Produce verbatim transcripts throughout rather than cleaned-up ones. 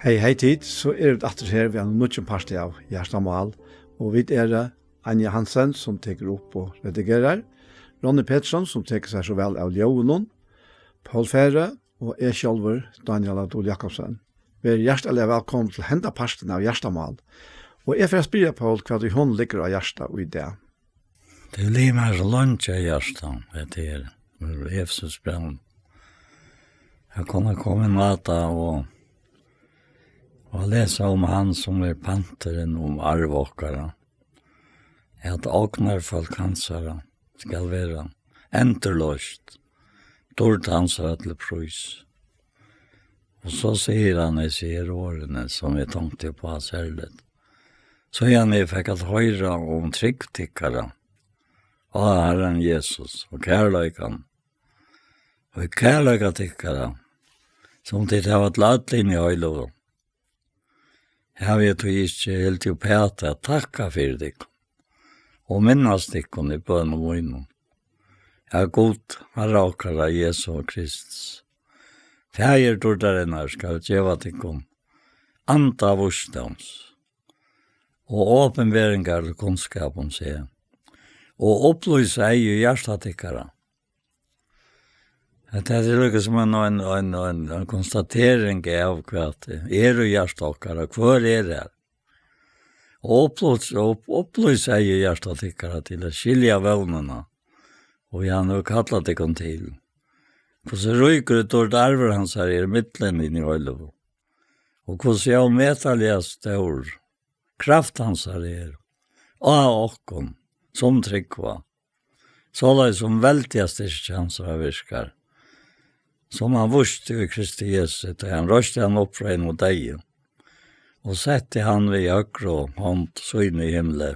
Hey, hey tit, so eru vit aftur her við einum nýggjum parti av Hjartamál. Og vit eru Anja Hansen, sum tekur upp og redigerar, Ronny Petersson, sum tekur sær so væl av ljóðinum, Poul Færø og eg sjálvur, Dánjal á Dul Jakobsen. Verið hjartaliga vælkomin til henda partin av Hjartamál. Og eg fari at spyrja Poul, hvat ið honum liggur á hjarta í dag. Tað liggur mær so leingi á hjarta, hetta her, Efesusbrævið. At kunna koma inn á tað og, og lesa um hann, sum er panturin um arv okkara, at ognarfólk hansara skal vera endurloyst, dýrd hansara til prís. Og so sigur hann hesi her orðini, sum eg tonkti uppá serligt. Síðan eg fekk at hoyra um trúgv tykkara á Harran Jesus og kærleikan, og kærleika tykkara, sum tit hava til øll inni í heiløgu, havi eg tí ikki hildið uppat at takka fyri tykkum og minnast tykkum í bønum mínum, at Gud, Harra okkara Jesu Krists, Faðir dýrdarinnar, skal geva tykkum anda vísdóms og opinberingar til kunnskap um seg, og upplýsa eygu hjarta tykkara. Hetta er líka sum ein, ein, ein, ein, ein konstatering av hvat er í hjarta okkara, hvør er her. Og upplýsa, upp, upplýsa eygu hjarta tykkara til at skilja vónina, og hann hevur kallað tykkum til. Hvussu ríkur og dýrur arvur hansara er millum inni í heiløgu, og hvussu ómetaliga stór kraft hansara er á okkum, sum trúgva, soleiðis sum veldiga styrki hansara virkar, sum hann vísti í Kristi Jesu, tá hann reisti hann upp frá hinum deyðu, og setti hann við høgru hond síni í himli,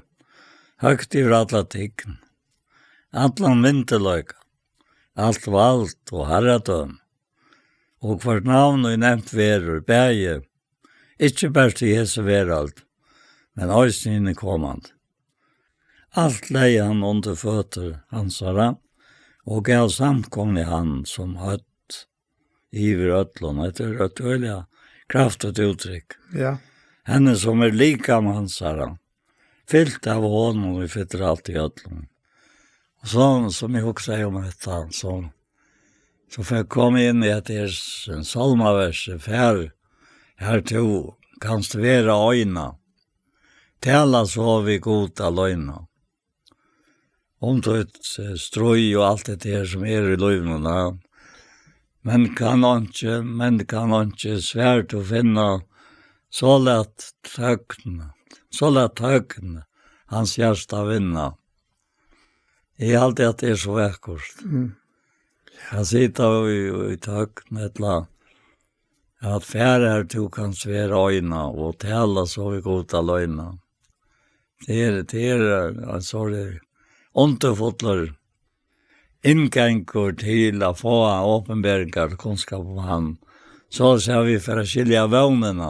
høgt yvir alla tign, allan myndugleika, alt vald og harradømi, og hvørt navn, ið nevnt verður, bæði ikki bert í hesi verald, men eisini hinni komandi. Alt legði hann undir føtur hansara og gav samkomuni hann sum høvd yvir øllum. Hetta er eitt øgiliga kraftigt úttrykk. Ja. Henni, sum er likam hansara, fylt av honum, ið fyllir alt í øllum. Og so, sum eg hugsaði um hetta, so, so fer eg koma inn í hetta her s-, sálmaversi, far, har tú kanst vera eina, tala so við Gud aleina. Um títt, eh, stríð og alt hetta her sum er í lívinum, ja. Men kann einki, men kann einki svar tú finna, so lat tøgn, so lat tøgn hans hjarta vinna. Eg haldi, at tað er so vakurt. Mm. At sita í, í tøgn, ella at fara har tú kanst vera eina og tala so við Gud aleina. Tað er, tað er, eh, ein sorg undurfullur inngangur til at fáa opinberingar, kunnskap um hann, soleiðis at vit fara at skilja vónina,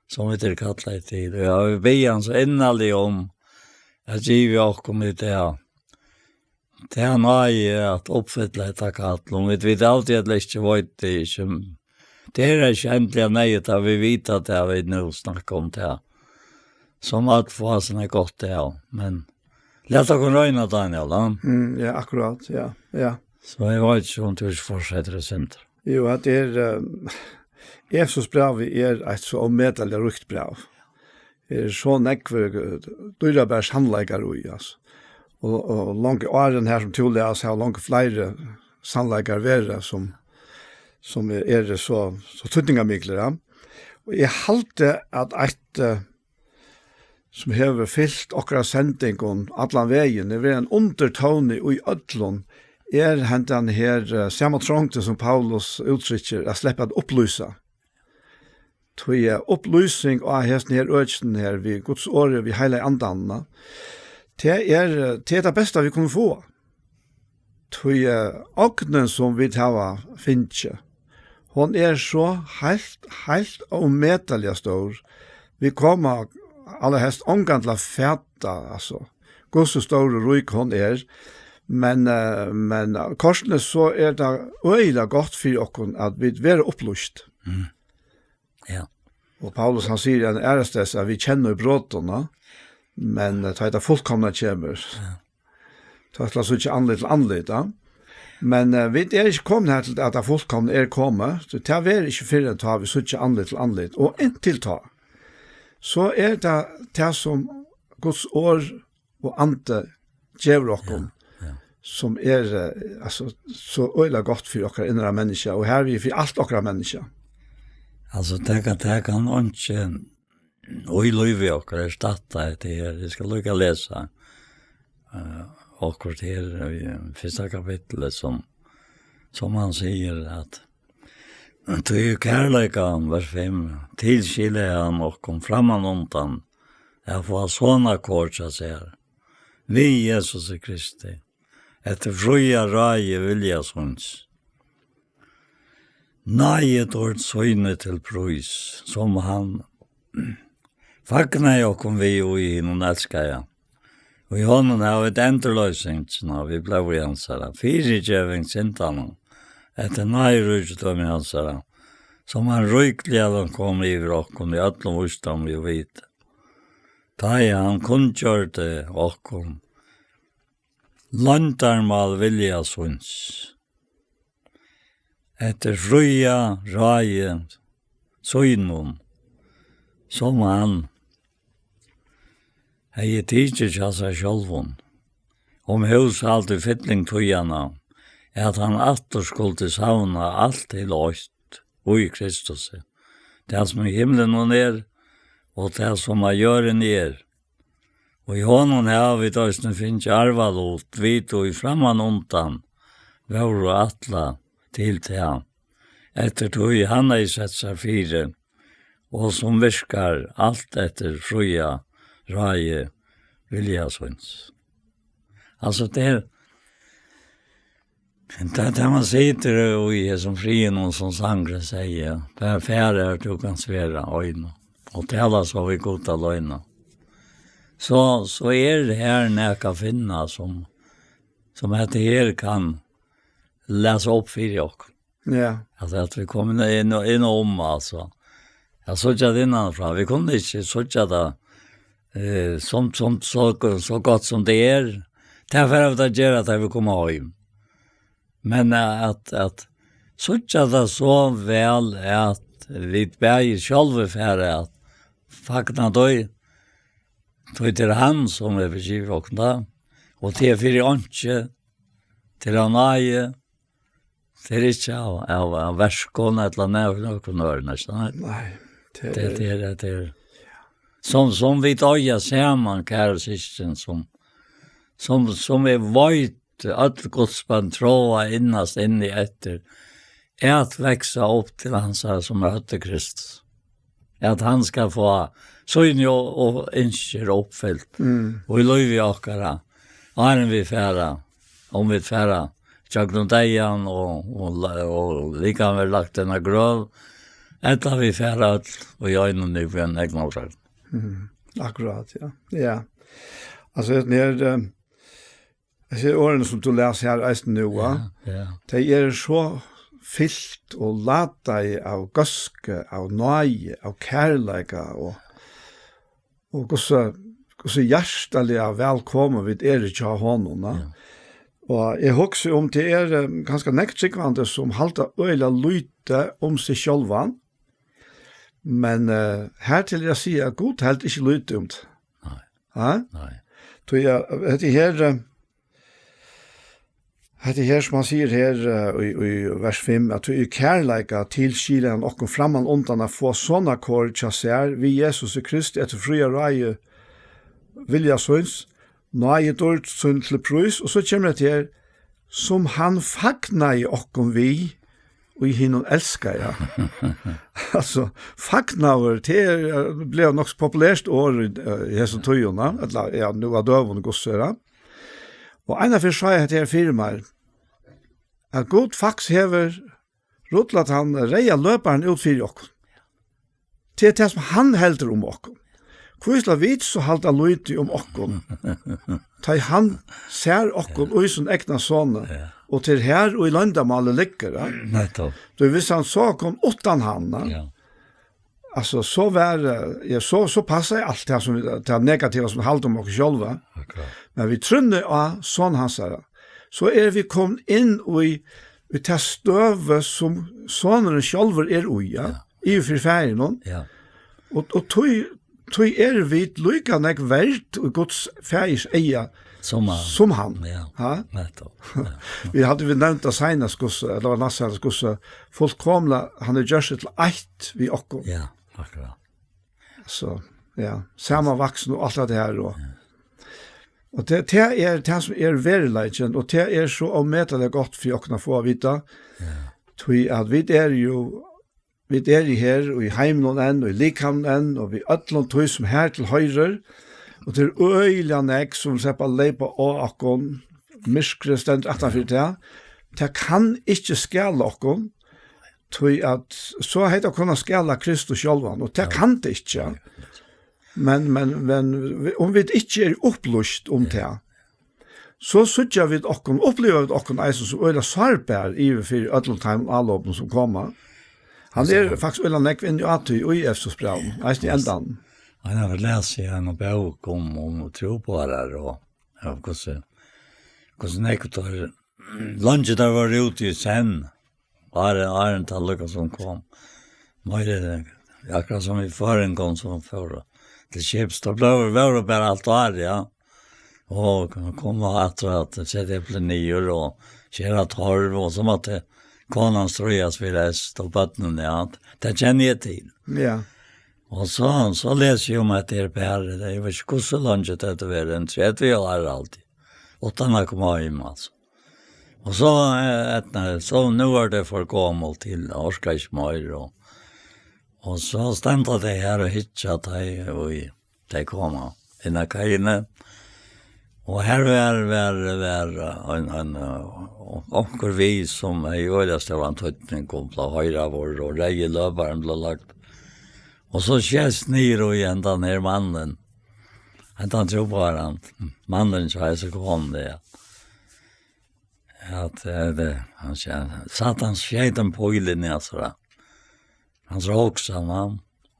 sum vit eru kallaði til. Og eg havi biðið hann so innarliga um at geva okkum í dag ta náði at uppfylla hetta kall. Um vit vita av tí ella ikki, veit eg ikki. Tað er ikki endiliga neyðugt at vit vita tað, vit nú snakka um tað, sum at fáa sum er gott av. Men lat okkum royna, Dánjal, ja. Mm, ja, akkurát, ja, ja. So eg veit ikki, um tú ikki fortsetur eitt sindur. Jú, at er, eh, Efesusbrævið er eitt so ómetaliga ríkt bræv. Er so nógvir, eh, dýrabærir sannleikar í, altso. Og, og longu áðrenn her, sum tú las, hava longu fleiri sannleikar verið, sum, sum er, eru so, so týdningarmiklir, ja. Og eg haldi, at eitt, eh, sum hevur fylgt okkara sendingum allan vegin, er verið ein undirtóni í øllum, er hendan her, eh, sama trongdin, sum Paulus úttrykkir, at sleppa at upplýsa. Tí, eh, upplýsing á hesum her økinum her við Guds orði, við Heilaga Andanum, tað er, eh, tað er tað besta, vit kunnu fáa. Tí, eh, ognin, sum vit hava fingið, hon er so heilt, heilt ómetaliga stór. Vit koma allarhelst ongan til at fata, altso, hvussu stór og rík hon er. Men, eh, men kortini so er tað øgiliga gott fyri okkum, at vit verða upplýst. Mm. Ja. Og Paulus, hann sigur enn aðrastaðni, at vit kenna í brotum, ja. Men, eh, tá ið tað fullkomna kemur, ja, tá skulu vit síggja andlit til andlit, ja. Men, eh, vit eru ikki komin her til at tað fullkomna er komið, so tað verður ikki fyrr enn tá vit síggja andlit til andlit. Og inntil tá, so er tað tað sum Guds orð og andi gevur okkum, ja, ja, sum er, eh, altso, so øgiliga gott fyri okkara innra menniskja, og hervið fyri alt okkara menniskja. Altso, tað kann, tað kann einki í lívi okkara erstatta hetta her. Eg skal líka lesa, eh, okkurt her í fyrsta kapitli, sum, sum hann sigur at, tí í kærleika, vers fimm, tilskilaði hann okkum frammanundan at fáa sonarkor hjá sær, við Jesusi Kristi, eftir fría ráði vilja síns. Náði dýrd síni til prís, sum hann fagnaði okkum við í hinum elskaða. Og í honum hava vit endurloysingina við blóði hansara, fyrigeving syndanna, eftir náðiríkidømi hansara, sum hann ríkliga læt koma yvir okkum í øllum vísdómi og viti. Tá ið hann kunngjørdi okkum loyndarmál vilja síns, eftir fría ráði sínum, sum hann hevði tikið hjá sær sjálvum, um húshald í fylling tíðanna, at hann aftur skuldi savna alt til eitt í Kristusi, tað sum í himlinum er, og tað sum á jørðini er. Og í honum hava vit eisini fingið arvalut, vit, ið frammanundan vóru ætlað til tað, eftir tí hann hevði sett sær fyri, og sum virkar alt eftir fría ráði vilja síns. Altso, tað er, tað, tað man situr í hesum friðinum, sum sangurin sigur, bara far har tú kanst vera ein, og tala so við Gud aleina. So, so er her nakað at finna sum, sum hetta her kann lesa upp fyri okkum. Ja. Altso, at vit koma inn, inn, inn um, altso. Eg síggi tað innanfrá. Vit kunnu ikki síggja tað, eh, sum, sum, so, so gott sum tað er. Tað fara vit at gera, tá vit koma heim. Men, eh, at, at síggja tað so væl, at vit bæði sjálvi fara at fagna tí, tí tað er hann, sum hevur givið okkum tað. Og tað er fyri einki, tað er av náði, tað er ikki av, av, av verkum ella nø-, nøkrum øðrum, ikki sant? Nei, tað tað, er tað er, tað er. Sum, sum vit eiga saman, kæru systkin, sum, sum, sum eg veit, øll Guds børn tráa innast inni eftir, at vaksa upp til hansara, sum er høvdið, Kristus. At hann skal fáa síni og, og ynskir uppfylt. Mm. Og í lívi okkara, áðrenn vit fara, um vit fara gjøgnum deyðan og, og, og likamið verður lagt inn á grøv, ella vit fara øll og í einum nú við ein eygnabragd. Mm. Akkurát, ja. Ja. Altso, hetta her, eh, hesi orðini, sum tú las her eisini nú, va? Ja, ja. Tey eru so fylt og ladaði av góðsku, av náði, av kærleika og, og hvussu, hvussu hjartaliga vælkomin vit eru hjá honum, va? Ja. Og eg hugsi um, tað er, eh, kanska nógv trúgvandi, sum halda øgiliga lítið um seg sjálvan, men, eh, hertil er at siga, at Gud heldur ikki lítið um teg. Nei. Ha? Nei. Tí, ja, hetta her, eh, hetta her, sum hann sigur her, eh, í, í vers fimm, at í kærleika tilskilaði hann okkum frammanundan at fáa sonarkor hjá sær við Jesusi Kristi eftir fría ráði vilja síns, náði dýrd síni til prís, og so kemur hetta her, sum hann fagnaði okkum við í hinum elskaða. Altso, fagnaður, tað er, eh, blivið nokk so populert orð í, eh, í hesum tíðum, ella, ja, nú á døgum, hvussu er tað? Og einaferð sá eg hetta her fyri mær, at Gud faktiskt hevur rullað tann reyða løparan út fyri okkum. Tað er tað, sum hann heldur um okkum. Hví skulu vit so halda lítið um okkum, tá ið hann sær okkum í sín egna soni, ja, og tað er har, í loyndarmáli liggur, ja? Nettopp. Tí viss hann sá okkum uttan hann, ja, ja, Altso, so var, eh, ja, so, so passar alt tað sum vit, tað negativa sum vit halda um okkum sjálva. Akkurát. Men vit trúnna á Son hansara. So eru vit komin inn í, í ta støðu sum Sonurin sjálvur er í, ja. Ja. Yvir fyri Faðirin. Ja. Og, og tí, tí eru vit líka nógv verd í Guds Faðirs eyga Sum hann. Sum hann. Ja, Ha? Nettopp. Ja. Vit høvdu vit nevnt tað seinast, hvussu, ella var næst seinast, hvussu fullkomiliga hann hevur gjørt seg til eitt við okkum. Ja, akkurát. So, ja, samanvaksin og alt tað her, og, Ja. og tað, tað er tað sum er veruleikin, og tað er so ómetaliga gott fyri okkum at fáa at vita, Ja. tí at vit eru jú, vit eru her í heiminum enn, og í likamum enn, og við øllum tí sum her til hoyrir, og tað er øgiliga nógv sum sleppa at leypa á okkum, myrkrið stendur aftan fyri tað, tað kann ikki skada okkum, tí at so hetta kunna skada Kristus sjálvan, og tað Ja. kann tað ikki. Ja. Men, men, men vi- um vit ikki eru upplýst um Ja. tað, so síggja vit okkum, uppliva vit okkum eisini sum øgiliga sárbar yvir fyri øllum teimum álopum sum koma. Hann er Altso, faktiskt øgiliga nógv inni á tí í Efesusbrævinum, eisini í Yes. endan. Hann hevur lesið í eina bók um, um trúboðarar og, og hvussu, hvussu nógv teir, leingi teir vóru úti í senn. Áðrenn, áðrenn tað líka sum kom. Meira, akkurát sum í føroyingum sum fóru til skips, tá bleiv, var tað bara alt árið, ja. Og koma aftur at seta eplini niður og skera torv, og so mátti konan stríðast við hest og børnini, ja. Tað kenni eg til. Ja. Og so, so lesi eg um at tað er bara, eg veit ikki hvussu leingi tað er, ein tretivu ár altíð. Uttan at koma heim, altso. Og so, eh, Etna, so nú er tað for gomul til, orkar ikki meir, og, og so standa tey her og hyggja, tey, og tey koma inn á kaiina. Og her var, var, var ein, ein, eh, onkur við, sum hevði øgiliga stóran týdning, kom til at hoyra vor, og reyði løparin bleiv lagt. Og so skjast niður í hendan her mannin. Hendan trúboðaran, mannin hjá hesi konuni, ja. At, eh, tað, hann sigur, Satan skeyt ein píl inn í hansara, hansara hugsan,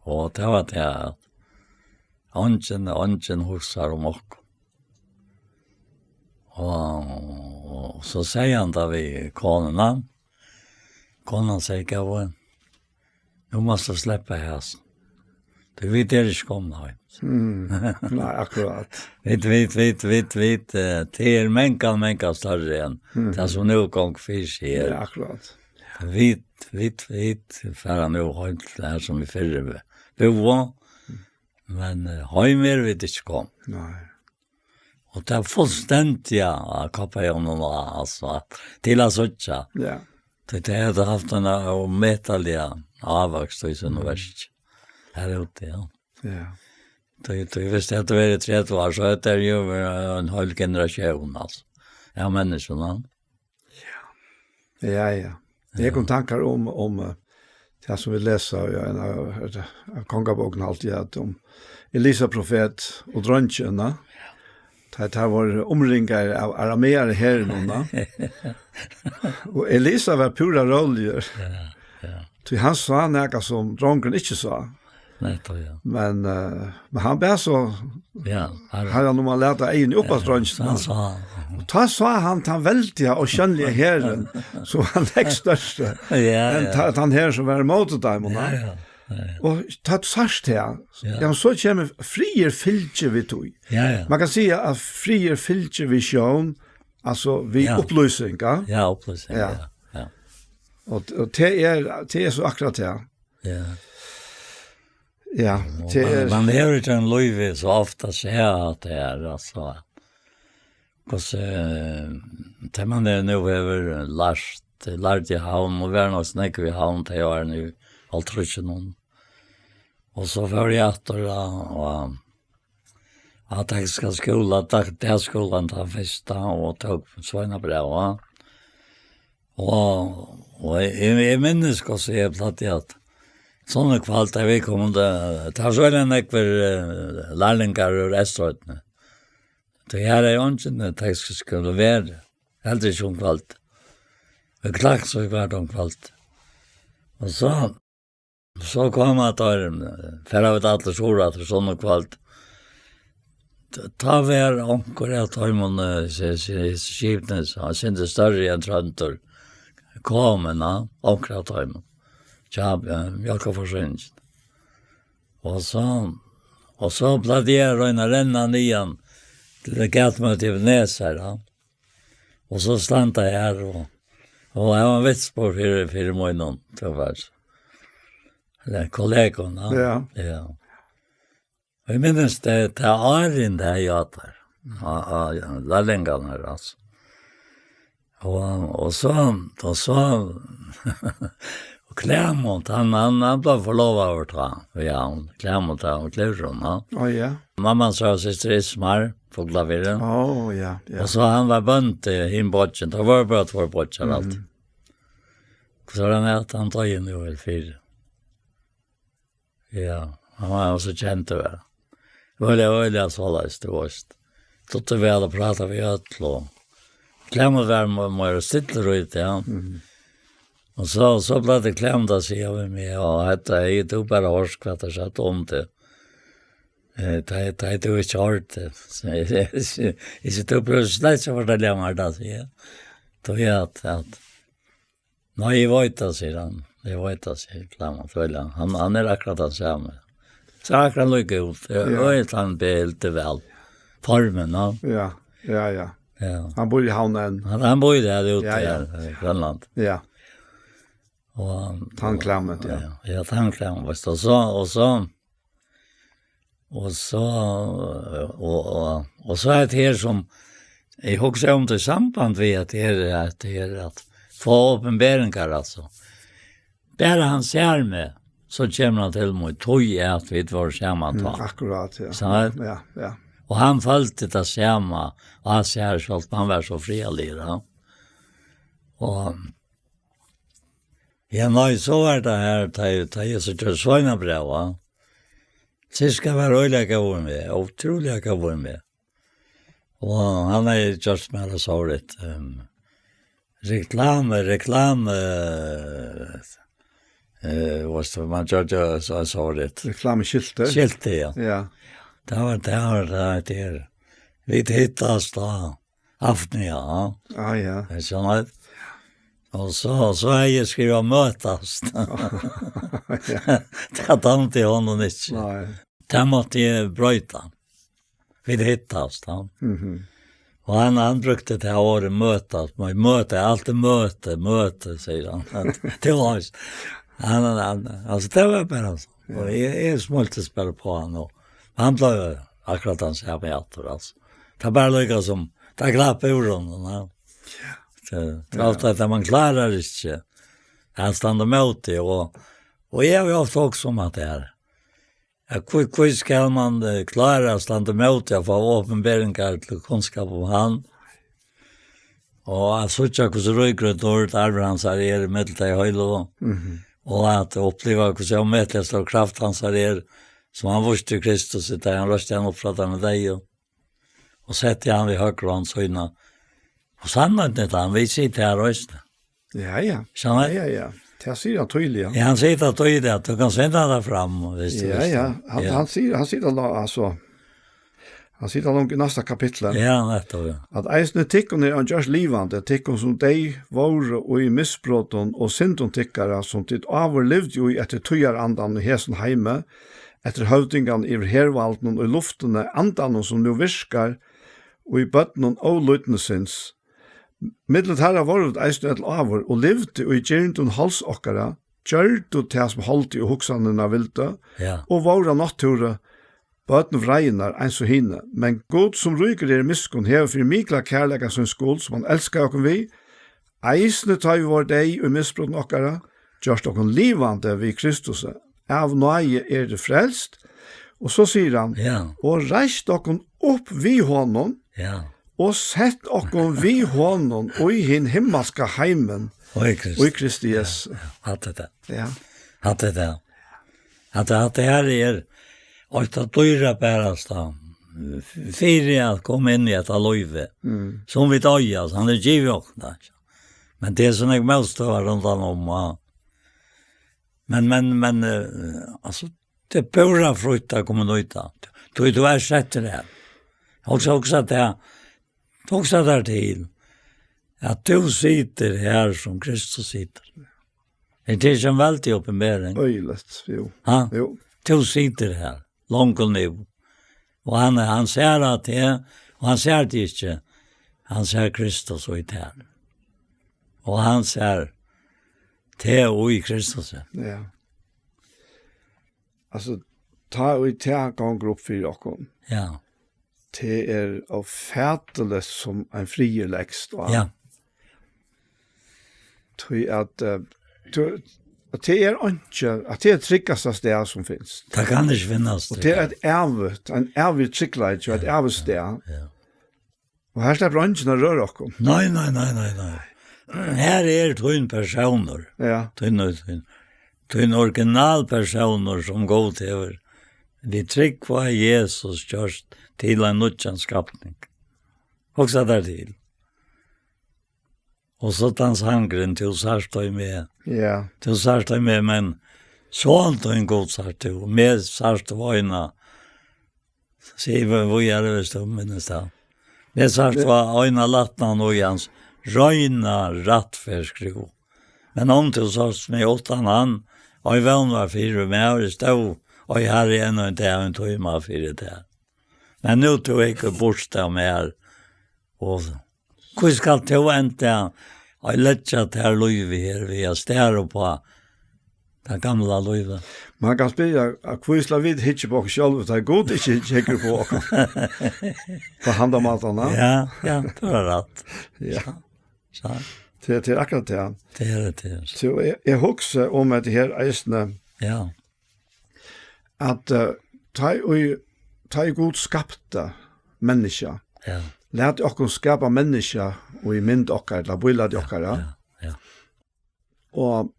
og tað var tað, at eingin, eingin hugsar um okkum. Og, og so segði hann tað við konuna. Konan segði, Góði, nú mást tú sleppa hasum. Tí vit eru ikki komin heim. Mm. Nei, akkurát. Vit, vit, vit, vit, vit, eh, tað er mangan, mangan størri enn Mm. tað sum nú gongur fyri seg her. Ja, akkurát. Vit, vit, vit fara nú heim til har sum vit fyrr búðu, men, eh, heim eru vit ikki komin. Nei. Og tað er fullstendiga at koppa í honum á, altso, at, til at síggja. Ja. Tí tey høvdu havt ein ómetaligan ávøkst í sínum Mm. verki. Her úti, ja. Ja. Tí, tí, viss tað hevði verið tretivu ár, so hevði tað jú verið ein heil generatión, altso. Ja, menniskjum, ja. Ja, ja. Eg Ja. kom tankar um, um, eh, tað sum vit lesa, ja, ein av, er tað, av Kongabókini alt í at um Elisa profet og dreingirnar, tá, tá vóru umringaðir av arameara herinum, da. Og Elisa var púra róligur. Ja, ja. Tí hann sá nakað sum drongurin ikki sá. Nettopp, ja. Men, eh, men hann bað so Ja, har Harran um at lata eyguni upp á dreingirnar. Hann sá. Og tá sá hann tann veldiga og sjónliga herin, sum var nógv størri Ja, enn ja. ta-, tann her sum var ímóti teimum, Ja, ja. ja, ja. Og tá tú sært her, Ja. ja, so kemur friður fylgir við tí. Ja, ja. Man kann siga at friður fylgir við sjón, altso við Ja. upplýsing, ja. Ja, upplýsing, Ja. ja, ja. Og, og tað er, tað er so akkurát tað. Ja. Ja, Og tað man, er man hevur ikki ein lívi so ofta at siga at tað er, altso, hvussu, eh, tað man er nú hevur lært, lært í Havn, og var nokk snakka í Havn, tað var nú alt trykkin. Og so fór eg aftur, og, og, á tekniska skúla, dag-, dagskúlan, tann fyrsta, og tók sveinabræv, ja. Og, og eg, eg, eg minnist hvussu eg plagdi at, sovorðnar kvøld, tá vit komu, tað var so nógvir, eh, lærlingar úr Eysturoynni. Tí her er jú eingin, eh, teknisk skúli verið, heldur ikki um kvøld. Í Klaksvík var tað um kvøld. Og so, So koma teir, fara vit allir suður aftur sunnudag kvøld. Tá, tá var onkur av teimum, eh, se-, se-, skipini, sum var sindur størri enn Tróndur, komin, ja, onkur av teimum. Tja, eh, mjólkarforsýningin. Og so, og so plagdi eg at royna at renna niðan til gatmøtið í Ebenezer, ja. Og so standa her, og, og eg var ein vitsbor fyri, fyri mín, til vers. Eller kollegaen, ja. Ja. Ja. Og eg minnist det, det er en det jeg gjør der. Ja, ja, ja, lærlingene her, altså. Og, og så, og så, og Clement, han, han, han ble forlovet over til han. Ja, han, Clement, han, og Klevron, ja. Å, ja. Mamma sa søster Ismar, Fuglafjørður. Å, ja, ja. Og så han var bønt i Himbodgen. Da var det bare två bodger, alt. Mhm. Så han er at han tar inn i vel fire. Ja, hann var so kendur, væl. Øgiliga, øgiliga soleiðis, tú veitst. Dugdi væl at práta við øll, og Clement var mo-, meira stillur í tí, ja. Mhm. Og so, so plagdi Clement at siga við meg, ja, hetta er, tú bara hoyrt hvat er sagt um teg. Eh, tað, tað er tú ikki hoyrt, eh. So, eg, eg, eg, eg, tú prøvar slett ikki at fortelja mær tað, sigur eg. Tú veit at, at Nei, eg veit tað, sigur hann. Eg veit tað, sigur Clement, vel, ja. Hann, hann er akkurát tann sami. Sær akkurát líka út. Ja. Eg veit, hann ber heldur væl. Formin, ja. Ja, ja, ja. Ja. Hann býr í Havn enn. Hann, hann býr har úti, ja, ja, her, i Grønland. Ja. Og hann, Tann Clement, ja. Ja, ja, tann Clement, veitst du. Og so, og so, Og so, og, og, og so er tað her sum, eg hugsi um tað í samband við at tað er, at tað er at fáa opinberingar, altso. Bara hann sær meg, so kemur hann til mín, tí at vit vóru saman Mm, tá. Akkurát, ja. Sær? Ja, ja. Og hann følti tað sama, og hann sær sjálvt, hann var so friðarligur, ja. Og, ja, nei, so var tað her, tá eg, tá eg so gjørdi sveinabræv, ja. Syska var øgiliga góð við meg, ótrúliga góð við meg. Og hann hevði gjørt mær so reitt, ehm, reklamu, reklamu, eh, veitst tú, man gjørdi so, so reitt. Reklamuskilti? Skilti, ja. Ja. Tað var, tað var, tað er, vit hittast tá. Aften, ja. Ah, ja. Eg skjønner. Og so, so hevði eg skrivað møtast. Ja. Tað dámdi honum ikki. Nei. Tað mátti eg broyta. Vit hittast, ja. Mhm. Og hann, hann brúkti tað orðið møtast. Men møti, altíð møti, møti, sigur hann. Tað var, hann, hann, altso, tað var bara so. Ja. Og eg, eg smíltist bara uppá hann, og hann bleiv akkurát tann sami aftur, altso. Tað er bara líka sum, tað klappar úr honum, ja. Tað, tað er Ja. ofta at man klárar ikki at standa ímóti, og, og eg havi ofta hugsað um at tað er, at hví, hví skal man, eh, klára at standa ímóti at fáa opinberingar til kunnskap um hann? Og at síggja, hvussu ríkur og dýrt arvur hansara er ímillum tey heilagu. Mhm. Og at uppliva, hvussu ómetaliga stór kraft hansara er, sum hann vísti Kristus, tá hann reisti hann upp frá teimum deyðu. Og setti hann við høgru hond sína. Og sannheitin er tann, vit sita her eisini. Ja, ja. Skjønner? Ja, ja, ja. Tað sigur hann týðiliga. Ja, hann sigur tað týðiliga, at tú kanst finna tað fram, viss tú Ja, vilt. Ja. Hann, Ja. hann sigur, hann sigur tað, altso, hann sigur tað langt í næsta kapitli. Ja, nettupp, ja. At eisini tykkum er hann gjørt livandi, tykkum sum deyð vóru í misbrotum og syndum tykkara, sum tit áður livdu í eftir tíðarandanum í hesum heimi, eftir høvdinganum yvir hervaldinum í luftini, andanum, sum nú virkar í børnum ólýdnisins. Millum teirra vóru vit eisini øll áður, og livdu í girndum háls okkara, gjørdu tað, sum holdið og hugsanirnar vildu, Ja. og vóru av náttúru børn vreiðinnar eins og hini. Men Gud, sum ríkur er í miskunn, hevur fyri mikla kærleika síns skuld, sum hann elskaði okkum við, eisini tá vit vóru deyð í misbrotum okkara, gjørt okkum livandi við Kristusi. Av náði eru tit frelst. Og so sigur hann, Ja. og reist okkum upp við honum, Ja. og sett okkum við honum í hin himmalska heimin, Og í Kristi. og í Kristi Jesu. Ja, ja. Alt hetta. Ja. Alt hetta. At, at tað her er, og tað dýrabærasta, fyri at koma inn í hetta lívið, Mm. sum vit eiga, sum hann er givið okkum, altso. Men tað er so nógv mótstøða rundan um, ja. Men, men, men, eh, altso, tað er púra frítt at koma út av. Tú, tú ert settur har. Hugsa, hugsa tað, hugsa tær til, at tú situr har sum Kristus situr. Er tað ikki ein veldig opinbering? Øgiliga, jú. Ha? Jú. Tú situr har, longu nú. Og hann, hann sær at tað, og hann sær tað ikki. Hann sær Kristus í tær. Og hann sær teg í Kristus. Ja. Altso, tá ið tað gongur upp fyri okkum. Ja. Tað er ófatiligt sum ein friður legst á. Ja. Tí at, eh, tú, at tað er einki, at tað er tryggasta stað sum finst. Tað kann ikki finnast. Og tað er eitt ævigt, ein ævig tryggleiki og eitt ævigt stað. Ja. Og her sleppur eingin at røra okkum. Nei, nei, nei, nei, nei. Her er tín persónur. Ja. Tín, tín, tín original persónur sum Gud hevur við trúgv á Jesus gjørt til ein nýggjan skapning. Hugsa tær til. Og so tann sangurin, tú sært tað í meg. Ja. Tú sært tað í meg, men son tín Gud sært tú, meg sært tú eina. Sigur víðari, viss tú minnist tað. Meg sært tú eina lætnan í hans reina rættferðsskrúð. Men um tú sást meg uttan hann, ei vón var fyri mær, eg stóð, ei Harri, enn ein dag, ein tíma fyri tær. Men nú tú hyggur burt av mær, og hví skalt tú enda at leggja tær lívið her við at stara upp á tað gamla lívið? Man kann spyrja, at hví skulu vit hyggja upp á okkum sjálv, tá Gud ikki hyggur upp á okkum? Á handan mátan, ha? Ja, ja, tú hevur rætt. Ja. Ja. Tað, tað er akkurát tað. Tað er tað. So eg, eg hugsi um hetta her eisini. Ja. At, eh, tá ið, tá ið Gud skapti menniskja, ja, lat okkum skapa menniskja í mynd okkara, ella bílæti okkara. Ja, ja. Og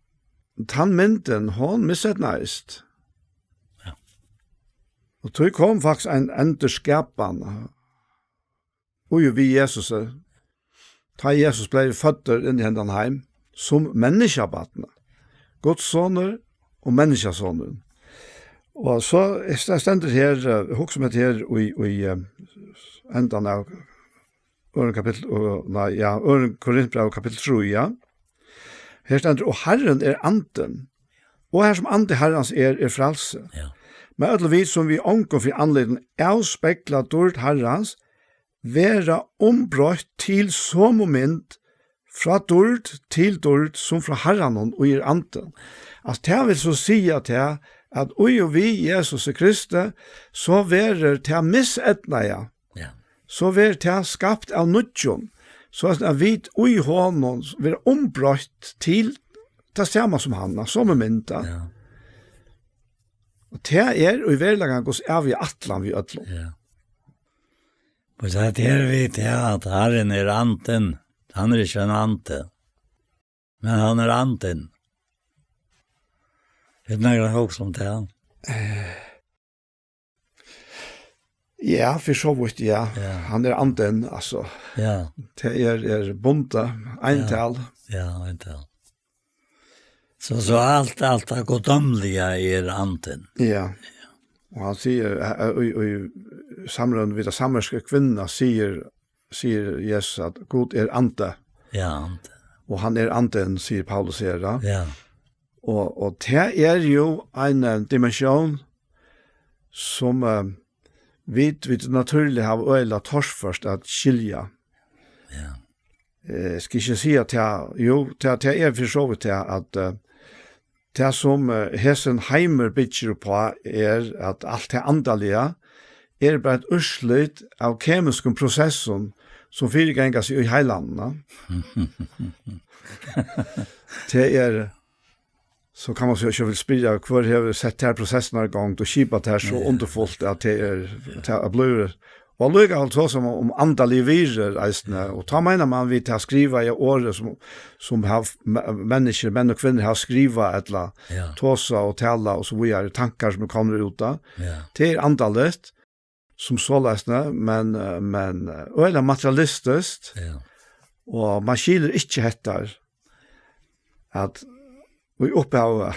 tann myndin, hon miseydnaðist. Ja. Og tí kom faktiskt ein endurskapan, og við Jesusi, tá Jesus bleiv føddur inn í hendan heim, sum menniskjabarn, Guds sonur og menniskjasonur. Og so st-, stendur her, eh, hugsa um hetta her í, í, eh, endan av øðrum kapitli, og, nei, ja, øðrum Korintbræv kapittul trý, ja. Her stendur: "Og Harrin er andin, og har sum andi Harrans er, er frælsi." Ja. Men øll vit, sum við ongum fyri andlitinum avspegla dýrd Harrans, verða umbroytt til somu mynd, frá dýrd til dýrd, sum frá Harranum, ið er andi. Altso, tað vil so siga tað, at í og við Jesusi Kristi, so verður tað miseydnaða, ja, so verður tað skapt av nýggjum, so at, at vit í honum verða umbroytt til tað sama sum hann, somu mynd. Ja. Og tað er í veruleikanum Guds æviga ætlan við øllum. Ja. Og so er tað við tað, at Harrin er andin. Hann er ikki ein andi. Men hann er andin. Hevur tú nakran hugsa um tað? Eh, ja, fyri so vítt, ja. Ja. Hann er andin, altso. Ja. Tað er, er bundið, eintal. Ja, eintal. So, so alt, alt tað guddómliga er andin. Ja. Og hann sigur, eh, eh, í, í samrøðuni við ta samarísku kvinnuna sigur, sigur Jesus at Gud er andi. Ja, andi. Og hann er andin, sigur Paulus her, ja. Ja. Og, og tað er jo ein, eh, dimensjón sum, eh, vit, vit natúrliga hava øgiliga torført at skilja. Ja. Eh, skal ikki siga tað, jú, tað, tað er fyri so vítt tað, at, eh, tað sum, eh, hesin heimur byggir uppá, er at alt tað andaliga er bara eitt úrslit av kemiskum prosessum, sum fyriganga seg í heilanum, ja. Tað er, so kann man so ikki vilja spyrja, hvør hevur sett tær prosessirnar í gongd og skipað tær so, ja, undurfult at tað er, tað er blivið. Og allíkavæl so sum um andaligar virðir eisini, og tá meinar man við tað skrivaða orðið sum, sum hava m-, menniskjur, menn og kvinnur hava skrivað ella, ja, tosað og talað og so víðari, tankar sum eru komnir út av. Ja. Tað er andaligt, sum soleiðis, men, eh, men, eh, øgiliga materialistiskt. Ja. Og man skilir ikki hetta, at í upphavi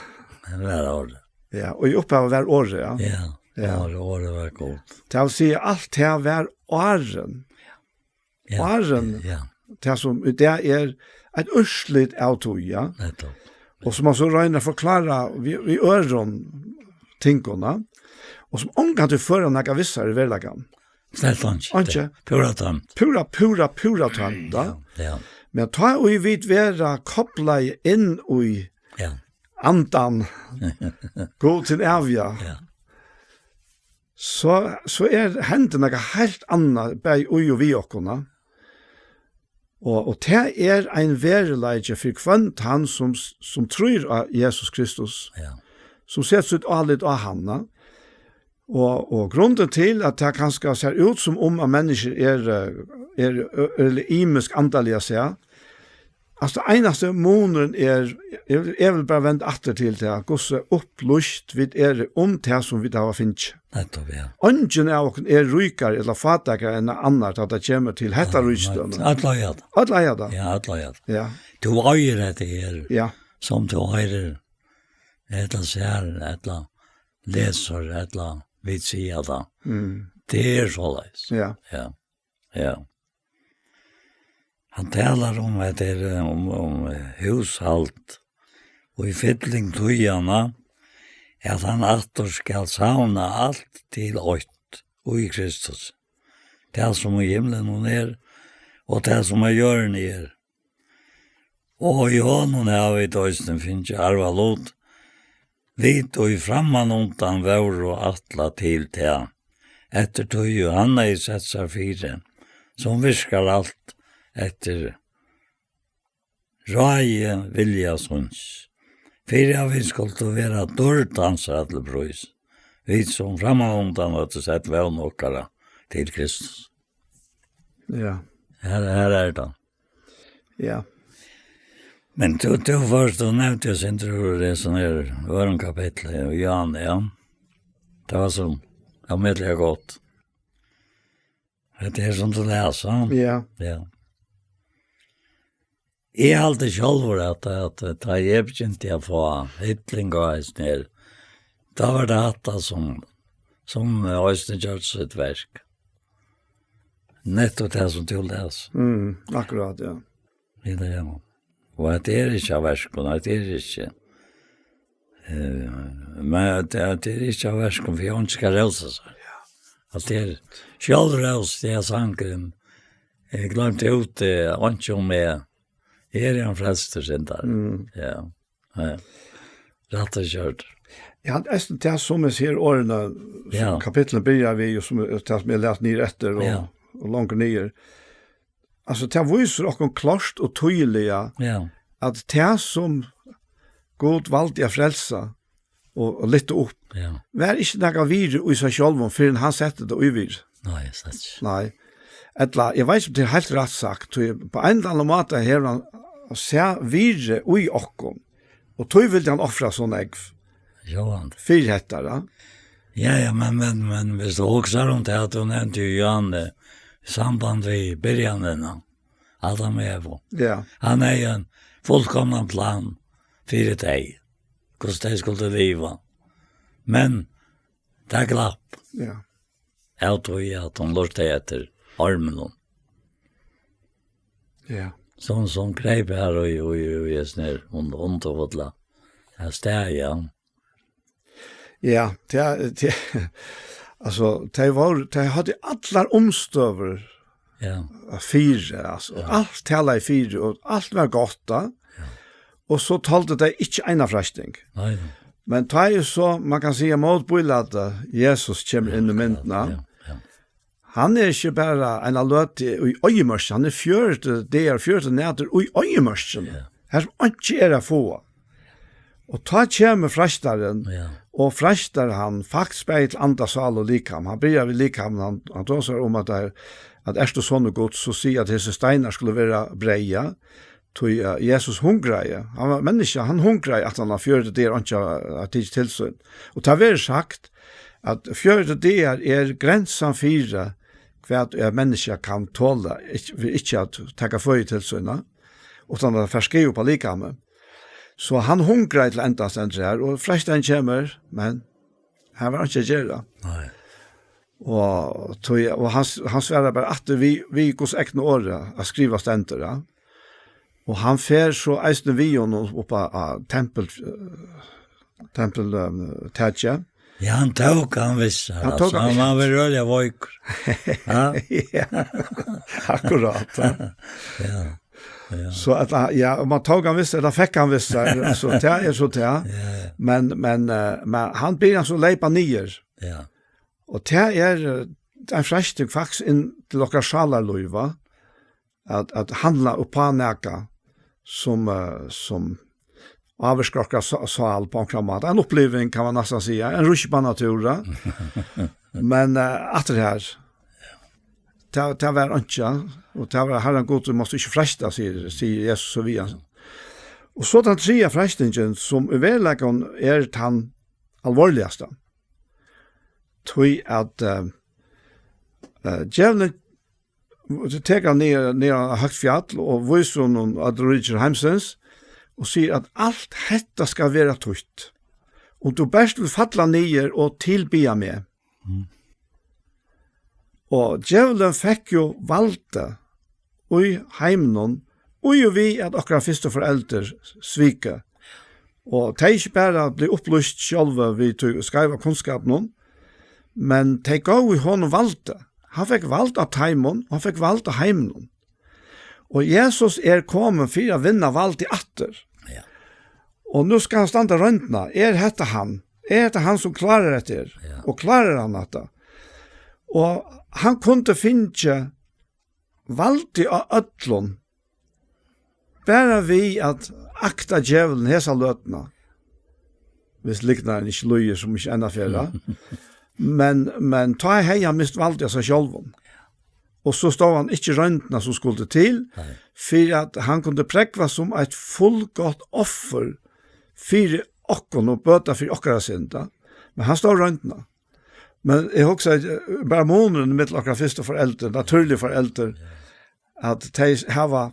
Hann var orðið. Ja, og í upphavi var orðið, ja. Ja, ja. Orðið, orðið var Gud. Tað vil siga, alt tað var áðrenn. Ja. Áðrenn, ja. Tað sum í dag er eitt úrslit av tí, ja. Nettupp. Og sum man so roynir at forklára við, við øðrum tingum, og sum ongantíð førir nakað við sær í veruleikanum. Slett einki. Einki. Púra tómt. Púra, púra, púra tómt, da. Ja, ja. Men tá ið vit verða koplaði inn í, ja, andan, Gud hin æviga, ja, so, so er, hendir nakað heilt annað, bæði í og við okkum, da. Og, og tað er ein veruleiki fyri hvønn tann, sum, sum trýr á Jesus Kristus, ja, sum setir sítt álit á hann, da. Og, og grundin til, at tað kanska sær út sum um, at menniskjur er, eh, er, ø-, øgiliga ymisk andaliga sæð, altso, einasti munurin er, eg, eg vil bara venda aftur til tað, hvussu upplýst vit eru um tað, sum vit hava fingið. Nettupp, ja. Eingin av okkum er ríkari ella fátækari enn annar, tá tað kemur til hetta ríkidømi. Nei, øll eiga tað. Øll eiga tað. Ja, øll eiga tað. Ja. Tú eigur hetta her, ja, sum tú eigur, ella sær, ella lesur, ella vit siga tað. Mm. Tað er soleiðis. Ja. Ja. Ja. Hann talar um, at tað er, um, um, eh, húshald og í fylling tíðanna, at hann aftur skal savna alt til eitt í Kristus. Tað, sum í himlinum er, og tað, sum á jørðini er. Og í honum hava vit eisini fingið arvalut, vit, ið frammanundan vóru ætlað til tað, eftir tí ið hann hevði sett sær fyri, sum virkar alt eftir ráði vilja síns, fyri at vit skuldu vera dýrd hansara til prís, vit, sum frammanundan høvdu sett vón okkara til Kristus. Ja. Her, her er tað. Ja. Men tú, tú fyrst, tú nevndi jo, Sindre, det som er øren kapittel i Johan, ja. Det var sånn, ja, medelig godt. Det er sånn til å lese. Ja. Ja. Eg haldi sjálvur, at, at, at tá eg begynti at fáa hilling og eisini her, tá var tað hatta sum, sum, eh, eisini gjørdi sítt verk. Nettupp tað sum tú les. Mm, akkurát, ja. Við tað, ja. Og at tað er ikki av verkum, at tað er ikki. Eh, men at, at tað er ikki av verkum, fyri at hon ikki skal rósa sær. Ja. At tað er sjálvrós, tað er sangurin. Eg gloymdi út, eh, einki um meg. Eg eri ein frelstur syndari. Mm. Ja. Ja. Rætt og skjótt. Ja, eisini tað sum eg sigi orðini, sum, ja, kapitlet byrjar við, og sum, tað sum eg las niður eftir, og, ja, og longur niður. Altso, tað vísir okkum klárt og týðiliga, ja, at tað sum Gud valdi at frelsa og, og lyfta upp, ja, var ikki nakað virði í sær sjálvum, fyrr enn hann setti tað í virði. Nei, slett ikki. Nei. Ella, eg veit ikki um tað er heilt rætt sagt, tí á ein ella annan máta hevur hann sæð virði í okkum, og tí vildi hann ofra so nógv. Sjálvandi. Fyri hetta, ja. Ja, ja, men, men, men, viss tú hugsar um tað, at tú nevndi jo Johan, eh, í samband við byrjanina, Adam og Eva. Ja. Hann hevði ein fullkomnan plan fyri tey, hvussu tey skuldu liva. Men tað glapp. Ja. Av tí at hon lurtaði eftir orminum. Ja. Sum, sum greip har og, og, og, og, og, og, og, og, og, og, ja. Ja, tað, tað, altso, tey vóru, tey høvdu allar umstøður, ja, fyri, altso, ja, alt talaði fyri, og alt var gott, tá. Ja. Og so toldu tey ikki eina freisting. Nei, nei. Men tá er so, man kann siga, mótbílætið, Jesus kemur inn í myndina. Ja, ja. Hann er ikki bara eina løtu í oyðimørkini, hann er fjøruti dagar, fjøruti nætur í oyðimørkini. Ja. Har sum einki er at fáa. Og tá kemur freistarin, ja, og freistar hann, faktiskt bæði til anda, sál og likam. Hann byrjar við likamið, hann, hann tosar um at tað er, at ert tú sonur Guds, so sig at hesir steinar skulu vera breyð, ja. Tí, eh, Jesus hungraði, hann var menniskja, hann hungraði, at hann hevði fjøruti dagar og einki hevði tikið til sín. Og tað verður sagt, at fjøruti dagar er grensan fyri, hvat eitt menniskja kann tola, ikki, fyri ikki at taka føði til sína, uttan at fara skaða upp á likamið. So hann hungraði til enda, stendur her, og freistingin kemur, men har var einki at gera. Nei. Og, tog, og hann, hann svarar bara aftur við, við Guds egna orði, at skriva stendur, ja. Og hann fer so eisini við honum upp á, á tempul, eh, tempul, eh, takið. Ja, hann tók hann við sær, hann tók hann við sær. Hann var øgiliga veikur. Ja. Ja, akkurát, ja. Ja, ja. So at, ja, um hann tók hann við sær, ella fekk hann við sær, so tað er so tað. Ja, ja. Men, men, eh, men hann biður hann so leypa niður. Ja. Og tað er, eh, ein freisting faktiskt inn til okkara sálarlív, va? At, at handla upp á nakað sum, eh, sum ávirkar okkara sá-, sál á onkran máta. Ein uppliving, kann man næstan siga. Ein rúspan av túra. Men, eh, aftur her, tað, tað var einki, og tað var Harrin Gud, tú mást ikki freista, sigur, sigur Jesus og við hann. Og so tann triðja freistingin, sum í veruleikanum er tann alvorligasta. Tí at, eh, eh, djevulin tekur hann niður, niður á høgt fjall og vísir honum øll ríki heimsins og sigur at alt hetta skal vera títt. Um tú bert vil falla niður og tilbiðja meg. Mm. Og djevulin fekk jo valdið í heiminum, í og við at okkara fyrstu foreldur sviku. Og tey ikki bara blivu upplýst sjálvi við tí skeiva kunnskapinum, men tey góvu honum valdið. Hann fekk vald av teimum, og hann fekk vald av heiminum. Og Jesus er komin fyri at vinna valdið aftur. Ja. Og nú skal hann standa royndina. Er hetta hann? Er hetta hann sum klárar hetta her? Ja. Og klárar hann hetta? Og hann kundi fingið valdið á øllum, bara við at akta djevulin hesa løtuna. Viss lygnarin ikki lýgur, sum ikki enn fer, ja. Men, men tá hevði hann mist valdið av sær sjálvum. Og so stóð hann ikki royndina sum skuldi til, nei, fyri at hann kundi prógva sum eitt fullgott offur fyri okkum og bøta fyri okkara synd, ja. Men hann stóð royndina. Men eg hugsi, eh, bara munurin millum okkara fyrstu foreldur, natúrligu foreldur, ja, at tey hava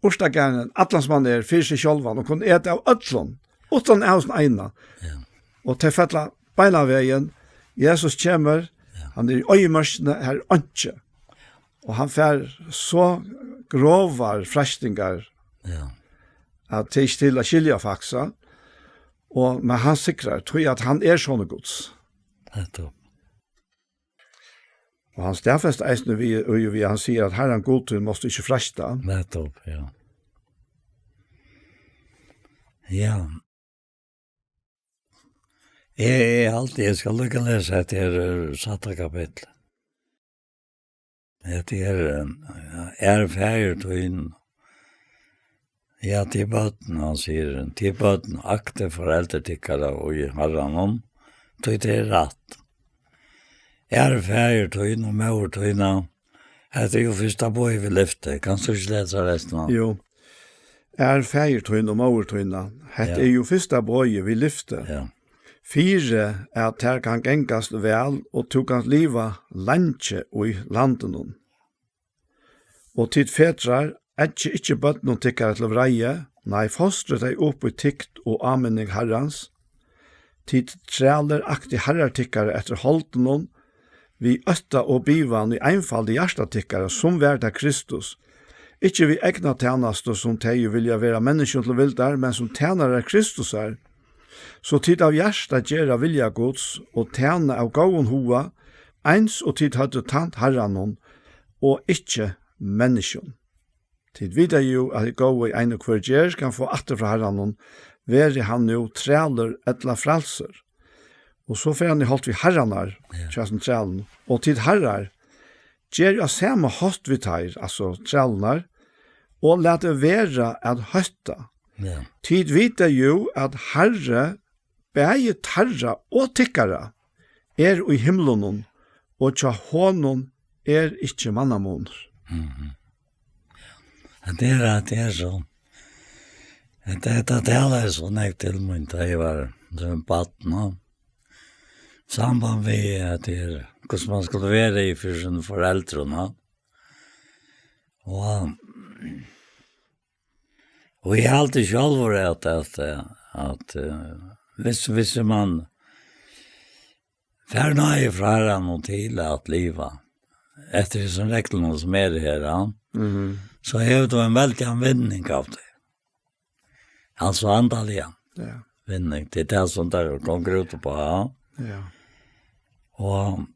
urtagarðin, allan sum hann er, fyri seg sjálvan, og kunnu eta av øllum, uttan av sín eina. Ja. Og tey falla beinanvegin. Jesus kemur, ja, hann er í oyðimørkini, har er einki. Og hann fær so grovar freistingar, ja, at tað er ikki til at skilja faksa. Og, men hann sigrar, tí at hann er sonur Guds. Nettopp. Og hann staðfestir eisini við, og við, hann sigur at Harran Gud tín mást tú ikki freista. Nettopp, ja. Ja. Eg, eg haldi, eg skal líka lesa hetta her, eh, sætta kapittul. Hetta er, eh, ja, er faðir tín, ja, til børn, hann sigur, til børn, aktið foreldur tykkara í Harranum, tí tað er rætt. Er faðir tín og móður tína, hetta er jú fyrsta boðið við lyfti. Kanst tú ikki lesa restina? Jú. Er faðir tín og móður tína, hetta, ja, er jú fyrsta boðið við lyfti. Ja. Fyri at tær kann gangast væl og tú kanst liva leingi í landinum. Og tit fedrar, eggið ikki børnum tykkara til vreiði, nei, fostri tey upp í tykt og áminning Harrans. Tit trælir, aktið harrar tykkara eftir holdinum, við ótta og bivan í einfaldi hjarta tykkara, sum var tað Kristus, ikki við egna tænastu, sum tey vilja vera menniskjum til vildar, men sum tænarar Kristusar, so tit av hjarta gera vilja Guds og tæna av góðum huga, eins og tit høvdu tænt Harranum og ikki menniskjum. Tit vita jú, at hið góða í ein og hvør gerð kann fáa aftur frá Harranum, veri hann nú trælur ella frælsur. Og so fer hann í holt við harrarnar, ja, hjá hesum trælunum. Og tit harrar, gerið á sama hátt við teir, altso trælurnar, og latið vera at hótta. Ja. Tit vita jú, at Harri bæði teirra og tykkara er í himlunum, og hjá honum er ikki mannamunur. Mhm. At tað er, at tað er so. At hetta talaði so nógv til mín, tá eg var sum barn, ja. Samband við at tað er, hvussu man skal vera í fyri sínum foreldrum, ja. Og, Og eg haldi sjálvur at, at, eh, at, eh, viss, viss man fær náði frá Harranum til at liva eftir hesum reglunum sum eru her, ja, Mhm. so hevur tú ein veldigan vinning av tí. Altso andaliga Ja. vinning. Tað er tað sum tað gongur út uppá, ja. Ja. Og,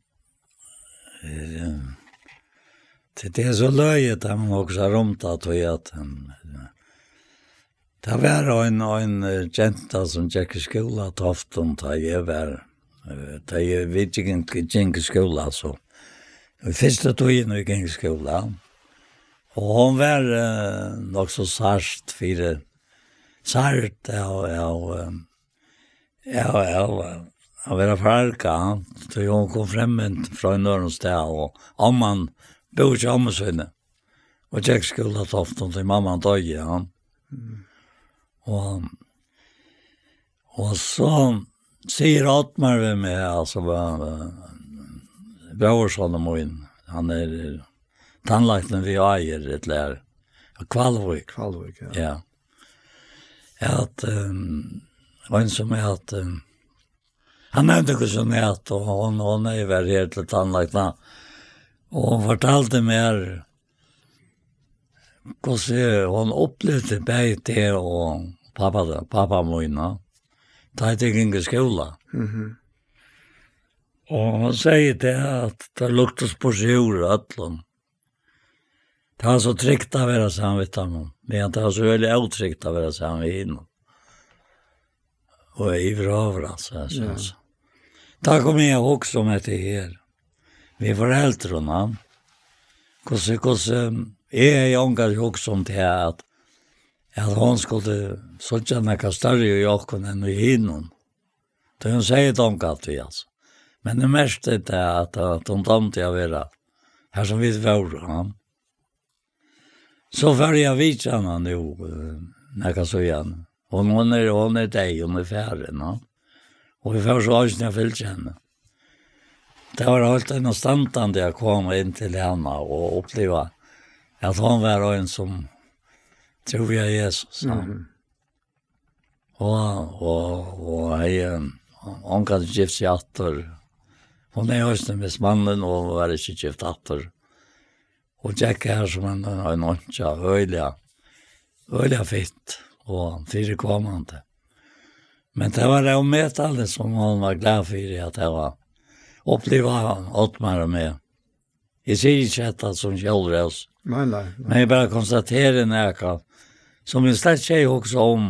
eh, tað er so løgið, at man hugsar um tað, tí at, eh, tað var ein, ein, eh, genta sum gekk í skúla á Toftum, tá eg var, eh, tá eg, vit gingu, gingu í skúla, so. Í fyrstu tíðini vit gingu í skúla. Og hon var, eh, nokk so sært fyri, sært av, av, eh, av, av, av at vera forargað, tí hon kom fremmant frá einum øðrum stað, og omman búði hjá ommu síni, og gekk í skúla á Toftum, tí mamman doyði, ja. Mm. Og, og so sigur Oddmar við meg, altso, hvat, brorsonur mín, hann er tannlæknin við Áir, ella er, á Hvalvík. Hvalvík, ja. Ja. At, ehm, ein sum er at, ehm, hann nevndi hvussu hon æt, og hon, hon er væl her til tannlækna. Og hon fortaldi mær, hvussu hon upplivdi bæði teg og pápa, pápa mín, ja. Tá ið tit gingu í skúla. Mhm. Og hon segði tað, at tað luktaði spursi úr øllum. Tað var so trygt at vera saman við teimum, meðan tað var so veldig ótrygt at vera saman við hinum. Og yvirhøvur, altso, altso, Ja. altso. Tá kom eg at hugsa um hetta her. Við foreldrunum. Hvussu, hvussu, eg hevði ongantíð hugsað um tað, at, at hon skuldi síggja nakað størri í okkum enn í hinum. Tí hon segði tað ongantíð, altso. Men eg merkti tað, at, at hon dámdi at vera har sum vit vóru, ja. So fór eg at vitja hana nú, eh, nakað síðan. Hon, hon er, hon er deyð, hon er farin, ja. Og eg fór so eisini at fylgja henni. Tað var heilt einastandandi at koma inn til hana og uppliva, at hon var ein sum trúði á Jesus, ja. Mhm. Og, og, og hevði, eh, ongantíð gift seg aftur. Hon er eisini mist mannin og var ikki gift aftur. Og gekk har sum ein, ein einkja, øgiliga, øgiliga fitt og fyrikomandi. Men tað var ómetaligt, sum hon var glað fyri, at hava upplivað Oddmar og meg. Eg sigi ikki hetta sum sjálvrós. Nei, nei, nei. Men eg bara konstateri nakað, sum eg slett ikki hevði hugsað um,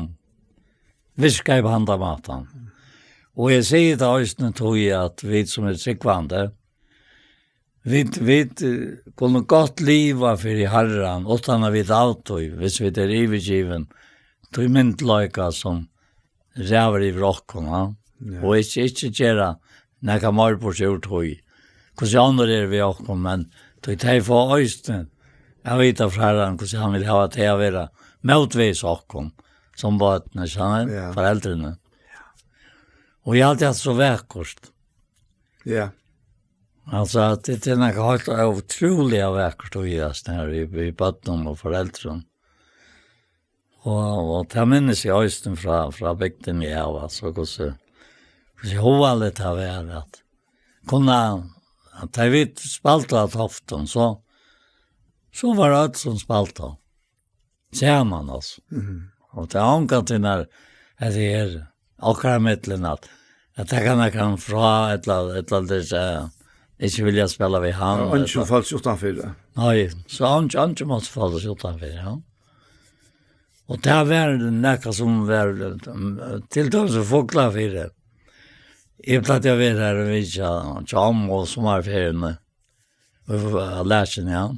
virkar á handan mátan. Og eg sigi tað eisini tí, at vit sum eru trúgvandi, vit, vit, eh, kunnu gott liva fyri Harran, uttan at vita av tí, hvis vit eru yvirgivin, tí myndugleika sum ræður yvir okkum, ha? Ja. Og ikki, ikki gera nakað meir burtur úr tí. Hvussu onnur eru við okkum, men tí tey fáa eisini at vita frá Harranum, hvussu hann vil hava tey at vera mótvegis okkum, sum børn, ikki sant? Ja. Foreldrini. Og eg haldi, at so vakurt. Ja. Altso, at tað er nakað heilt ótrúliga vakurt í hasum her, við, við børnum og foreldrum. Og, og tað minnist eg eisini frá, frá bygdini av, altso, hvussu, hvussu hugaligt tað var at kunna, at tá vit spældu á Toftum, so, so var øll sum spældu saman, altso. Mhm. Og tað er ongantíð nær, at tað er okkara millum at, at tað kann, kann frá, ella, ella tað er, eh, ikki vilja spæla við hann, Ja, eingin ella fólk uttanfyri. Nei, so eingin, eingin mátti falla seg uttanfyri, ja. Og tað var nakað sum var, eh, til dømis í Fuglafirði. Eg plagdi at vera har og vitja hjá ommu og summarferiuni. Og eg var læsin, ja.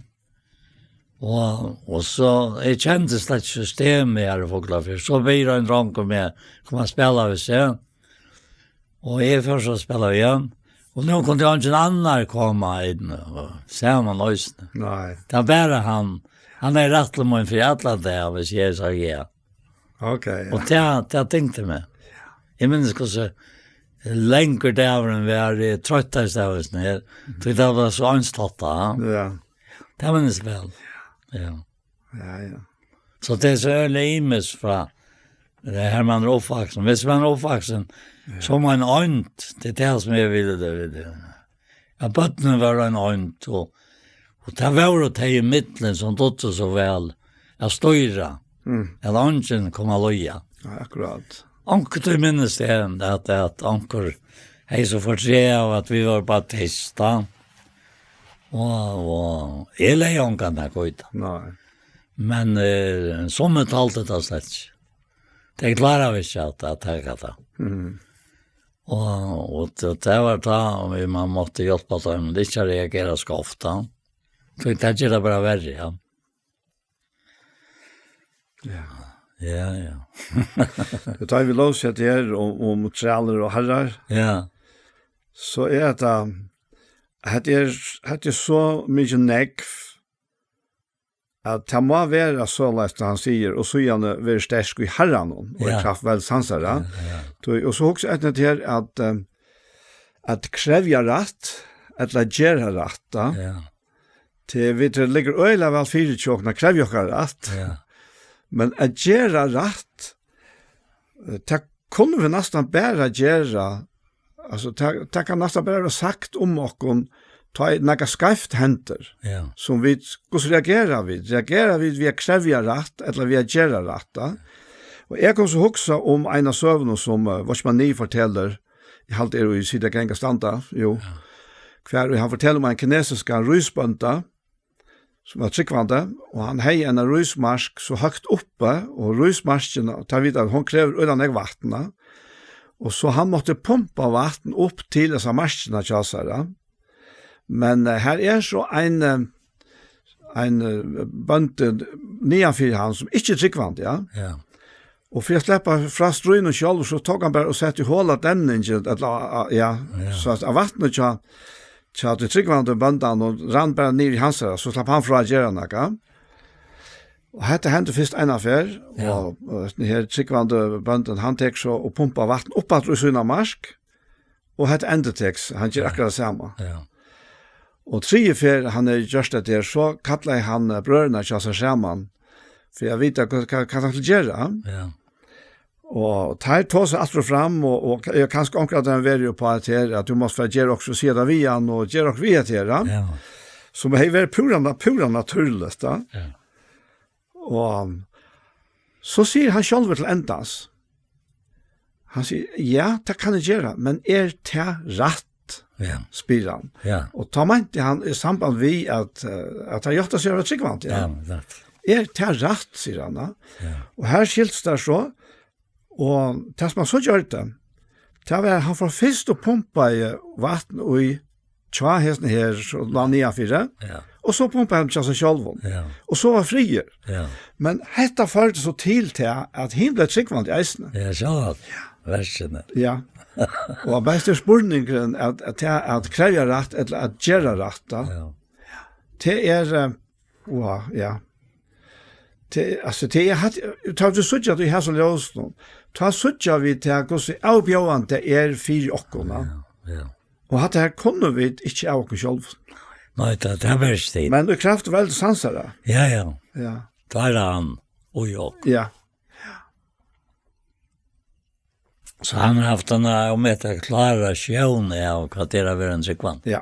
Og, og so, eg kendi slett ikki systemið her í Fuglafirði. So biður ein drongur meg koma at spæla við seg. Og eg fór so at spæla við hann. Og nú kundi eingin annar koma inn og saman eisini. Nei. Tað var bara hann. Hann er rættiliga mín fyri allan dag, hvis eg sá ja. Ok, ja. Og tað, tað tyngdi meg. Eg minnist hvussu langur dagurin var, eg troyttaðist av hesum her. Tí tað var so einstátt, ha? Ja. Tað minnist eg væl. Ja. Ja, ja. So tað er so øgiliga ymiskt frá, tað er her man er uppvaksin. Viss man er uppvaksin, ja, sum ein oynd, tað er tað sum eg vil, tað vil eg. Ja, børnini vóru ein oynd, og, og tað vóru tey í miðjuni sum dugdu so væl at stýra, mm, at eingin kom at líða. Ja, akkurát. Onkuntíð minnist eg at, at onkur hevði so fortreð av at vit vóru baptistar. Og, og eg legði ongan at kvíta. Nei. Men, eh, summi toldu tað slett ikki. Tey kláraðu ikki at, at taka tað. Mm. Og, og t-, tað var tá, og vit, man mátti hjálpa teimum, ikki at reagera so ofta. So tað ger tað bara verri, ja. Ja. Ja, ja. Og tá vit lósu hetta her um, um trælir og harrar, ja, so er hetta, hetta er, hetta er so mikið negv, at tað má vera soleiðis, tá hann sigur, "Og síðani verið sterk í Harranum, og í, ja, kraft velds hansara." Ja, ja. Tí, og so hugsa eg eftir her, at, eh, at krevja rætt, ella gera rætt, ja. Ja. Tí vit liggur øgiliga væl fyri hjá okkum at krevja okkara rætt. Ja. Men at gera rætt, eh, tað kunnu vit næstan bara gera, altso, tað, tað kann næstan bara vera sagt um okkum, tá ið nakað skeivt hendir, ja, sum vit, hvussu reagera vit? Reagera vit við at krevja rætt, ella við at gera rætt, ja? Og eg kom so hugsa um eina søguna sum, eh, Watchman Nee fortelur, eg haldi er í Sita Ganga Standa, jú. Ja. Hvar hann fortelur um ein kinesiskan rísbónda, sum var trúgvandi, og hann hevði eina rísmark so høgt uppi, og rísmarkin, tað vita vit, hon krevur øgiliga nógv vatn, ja. Og so hann mátti pumpa vatn upp til hesa markina hjá sær, ja. Men, eh, her er so ein, eh, ein, eh, bóndi niðan fyri hann, sum ikki er trúgvandi, ja. Ja. Og fyri at sleppa frá stríðnum sjálvur, so tók hann bara og setti hol á demningin, ella, á, á, ja, ja, so at, at vatnið hjá, hjá tí trúgvandi bóndanum rann bara niður í hansara, so slapp hann frá at gera nakað. Og hetta hendi fyrst eina ferð, ja, og, og hesin her trúgvandi bóndin, hann tekur so og pumpar vatn upp aftur í sína mark, og hetta endurtekst, hann ger, ja, akkurát tað sama. Ja. Og triðju ferð hann hevur gjørt hetta her, so kallaði hann, eh, brøðurnar hjá sær saman, fyri at vita hvat, hvat, hvat hann skal gera. Ja. Og teir tosa aftur og fram, og, og, ja, kanska onkur av teimum verður uppá at her, at tú mást fara at gera okkurt og siga tað við hann, og gera okkurt við hetta her, ja. Ja. Sum hevði verið púra na-, púra natúrligt, ja. Ja. Og so sigur hann sjálvur til endans. Hann sigur, "Ja, tað kann eg gera, men er tað rætt?" Ja. Spyr hann. Ja. Og tá meinti hann í samband við at, eh, at hann játti seg at vera trúgvandi, ja. Ja, rætt. "Er tað rætt?" sigur hann, ja. Ja. Og her skiltist tað so, og tað sum hann so gjørdi, tað var, at hann fór fyrst og pumpaði vatn í hjá hesum her, so lá niðanfyri. Ja. Og so pumpaði hann hjá sær sjálvum. Ja. Og so var friður. Ja. Men hetta førdi so til tað, at hin bleiv trúgvandi eisini. Ja, sjálvandi. Ja. Versini. Ja. Og best er spurningurin at, at, at, at krevja rætt ella at gera rætt, ja. Ja. Tað er, eh, wow, ja. Tað, altso, tað er hatt, tá tú síggja tað í hesum ljósinum, tá síggja vit tað, hvussu avbjóðandi tað er fyri okkum, ja. Ja, ja. Og hatta her kunnu vit ikki av okkum sjálvum. Nei, tað, tað er bara stig. Men í kraft velds hansara. Ja, ja. Ja. Tá er hann, og eg. Ja. So hann hevur havt eina ómetaliga klára sjón av, hvat tað er at vera ein trúgvandi. Ja.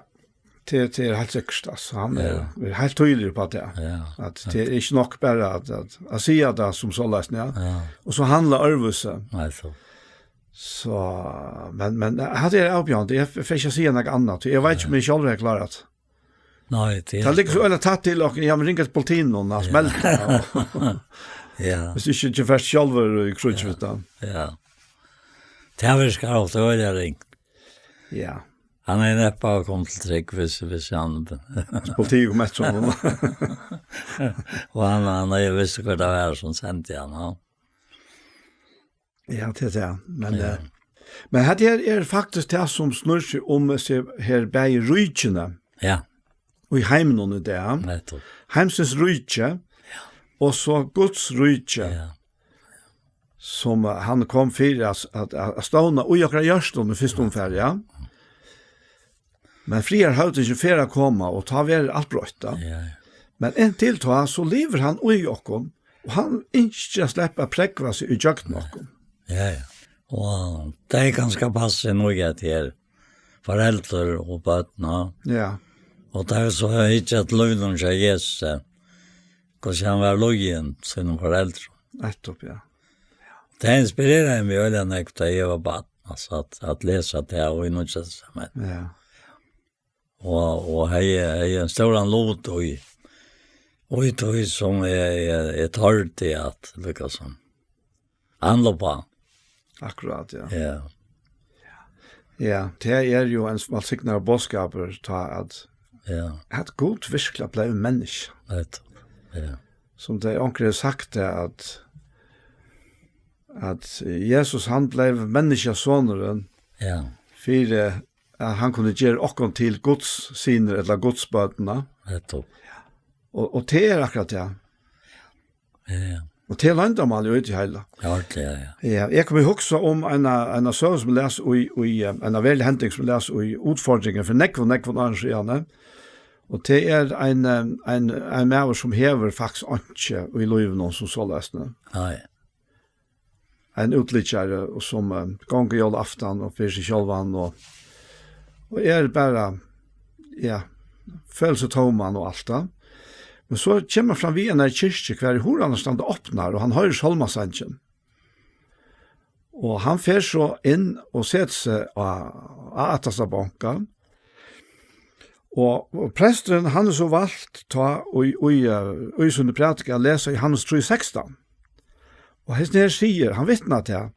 Tað, tað er heilt sikkurt, altso. Hann er, ja, er heilt týðiligur uppá tað. Ja. At tað er ikki nokk bara at, at, at siga tað sum soleiðis, ja. Ja. Og so handla øðrvísi. Nei, so. So, men, men, hatta er avbjóðandi. Eg f-, fer ikki at siga nakað annað. Eg veit ikki, um eg sjálvur hevði klárað tað. Nei, tað er... Tað liggur so øgiliga tætt til okkum. Ja, men ringa til politiið nú, hann smelta. Ja. Ja. Viss tú ikki, ikki fert sjálvur í kríggj við tað. Ja. Tað virkar ofta øgiliga ringt. Ja. Hann hevði neppe havt komið til trúgv, viss, viss hann... Viss politiið kom eftir honum. Og hann, hann hevði vist, hvat tað var sum sendi hann, ja. Ja, tað er tað. Men, ja, eh, men hetta her er faktiskt tað sum snýr seg um, eh, seg her bæði ríkini, ja, í heiminum í dag. Nettupp. Heimsins ríki, ja, og so Guds ríki, ja, sum, eh, hann kom fyri at, at, at, at stovna í okkara hjørtum í fyrstu umferð, ja. Men friðarhøvdingin fer at koma, og tá verður alt broytt, ja. Ja, ja. Men inntil tá, so livir hann í okkum, Og hann ynskir at sleppa at prógva seg í gjøgnum okkum. Ja, ja. Og tað er kanska passað nú, at her foreldur og børn, ja. Ja. Og tað er so, eg hyggi at lívinum hjá Jesus, hvussu hann var lojin sínum foreldrum. Nettupp, ja. Tað inspireraði meg øgiliga nógv, tá eg var barn, altso, at, at lesa tað og í Nýggja Testamenti. Ja. Og, og hevði, hevði ein stóran lut í, og í tí sum eg, eg, eg tordi at, líkasum, andlopa. Akkurát, ja. Ja. Ja, tað er jú ein velsignaður boðskapur, tá at, ja, at Gud virkuliga bleiv menniskja. Nettupp. Ja. Sum tey onkrir hevur sagt, tað at, at Jesus, hann bleiv menniskjasonurin, ja, fyri at hann kundi gera okkum til Guds synir ella Guds børn, ja. Nettupp. Og, og tað er akkurát tað. Ja, ja. Og tað er loyndarmálið í tí heila. Ja, ordiliga, ja. Ja, eg kom í hugsa um eina, eina søgu sum eg las í, í, eh, eina veruliga hending sum eg las í Utfordringen fyri nógvum, nógvum árum síðani. Og tað er ein, eh, ein, ein maður sum hevur faktiskt einki í lívinum sum soleiðis, ne? Ja, ja. Ein útliggjari og sum, eh, gongur jólaaftan og fyri seg sjálvan og, og er bara, ja, følir seg tóman og alt tað. Men so kemur hann fram við eini kirkju, har hurðarnar standa opnar, og hann hoyrir sálmasangin. Og hann fer so inn og setir seg á, á aftasta banka. Og, og presturin, hann er so valdur tá í, í, eh, í síni prædikan at lesa Jóhannes trý sekstan. Og hesin her sigur, hann vitnar til,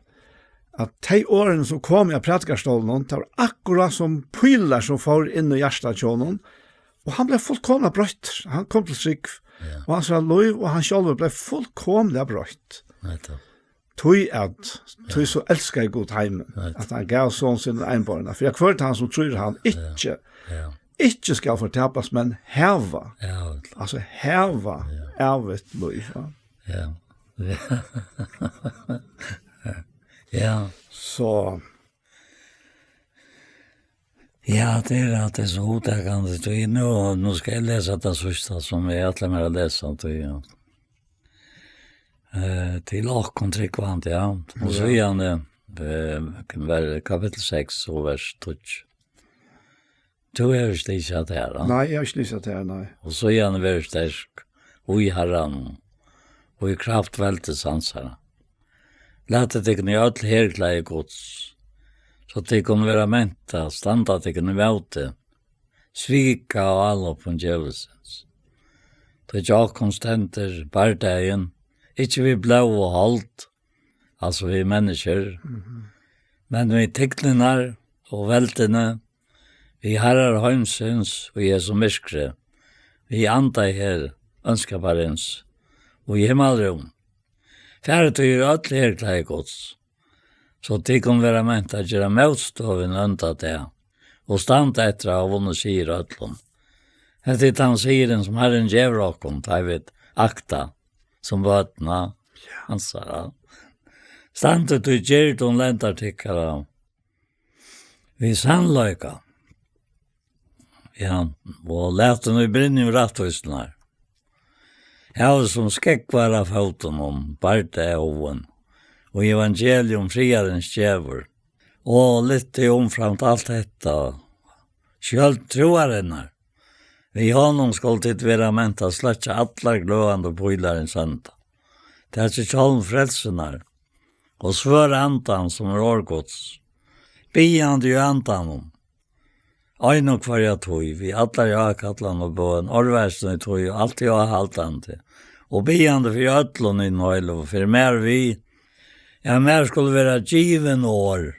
at tey orðini sum komu av prædikastólinum, tað var akkurát sum pílar sum fóru inn í hjartað hjá honum, og hann bleiv fullkomiliga broyttur. Hann kom til trúgv, ja, og hansara lív og hann sjálvur bleiv fullkomiliga broytt. Nettupp. Tí at, tí, ja, so elskaði Gud heimin, right, at hann gav son sín einborna, fyri at hvør tann sum trýr hann, ja, ikki, ja, ikki skal fortapast, men hava. Ja. Altso hava, ja, ævigt lív, ja. Ja. Ja. Ja. So. Ja, tað er, at tað er so hugtakandi, tí nú, nú skal eg lesa tað síðsta, sum eg ætlaði mær at lesa, tí, ja. Eh, til okkum trúgvandi, ja. Og, ja, síðani, eh, ver-, kapittul seks og vers tíggju. Tú hevur ikki lisið tað her, ja? Nei, eg havi ikki lisið tað her, nei. Og síðani verið sterk í Harranum og í kraft veldis hansara. Latið tykkum í øll herklæði Guds, so tit kunnu vera ment at standa tykkum ímóti svika og álopum djevulsins. Tí hjá okkum stendur bardagin, ikki við blóð og hold, altso við menniskjur, mhm, men við tygnirnar og veldini, við harrar heimsins og í hesum myrkri, við anda her, ónskaparins, og í himmalrúm. Farið tí í øll herklæði Guds, so tit kunnu vera ment at gera mótstøðu hin ónda dag, og standa eftir at hava vunnið sigur á øllum. Hetta er tann sigurin, sum Harrin gevur okkum, tá ið vit akta sum børn, ja, hansara. Standið tí gird um lendar tykkara við sannleika. Ja, og latið nú brynju rættvísinnar. Havið sum skógvar á fótunum, bardaga og evangelium friðarins gevur. Og lyftið umframt alt hetta, skjøld trúarinnar. Við honum skulu tit vera ment at sløkkja allar gløðandi pílar hins ónda. Takið hjálm frelsunnar og svørð andans, sum er orð Guds. Biðjandi í andanum, ein og hvørja tíð, við allari ákallan og bøn, árvaksin í tí og altíð áhaldandi, og biðjandi fyri øllum hinum heiløgu, fyri mær við, at mær skulu vera givin orð,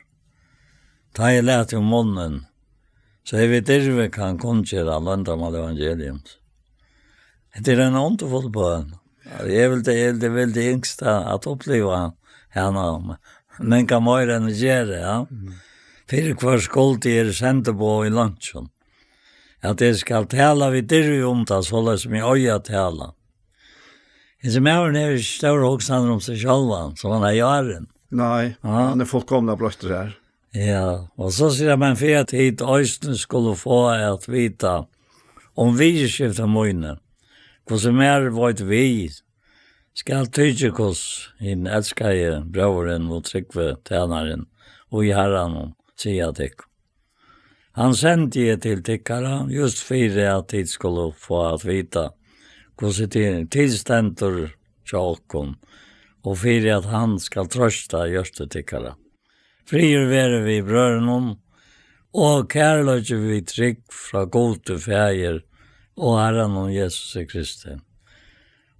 tá eg lati um munnin, so eg við dirvi kann kunngera loyndarmál evangeliums. Hetta er ein undurfull bøn. Eg vildi, eg vildi, vildi ynskt at, at uppliva hana, men kann meira enn eg geri, ja. Mm. Fyri hvørs skuld eg eri sendiboð í leinkjum, at eg skal tala við dirvi um tað, soleiðis sum eg eigi at tala. Hesin maðurin hevur ikki stórar hugsanir um seg sjálvan, sum hann hevði áðrenn. Nei, ja, hann er fullkomiliga broyttur her. Ja, og so sigur hann, men fyri at tit eisini skulu fáa at vita um viðurskifti míni, hvussu mær veit við, skal Tykikus, hin elskaði bróðirin og trúgvi tænarin í Harranum, siga tykkum. Hann sendi eg til tykkara, júst fyri at tit skulu fáa at vita, hvussu til, til stendur hjá okkum, og fyri at hann skal troysta hjørtu tykkara. Friður veri við brøðrunum, og kærleiki við trúgv frá Gudi Faðir og Harranum Jesusi Kristi.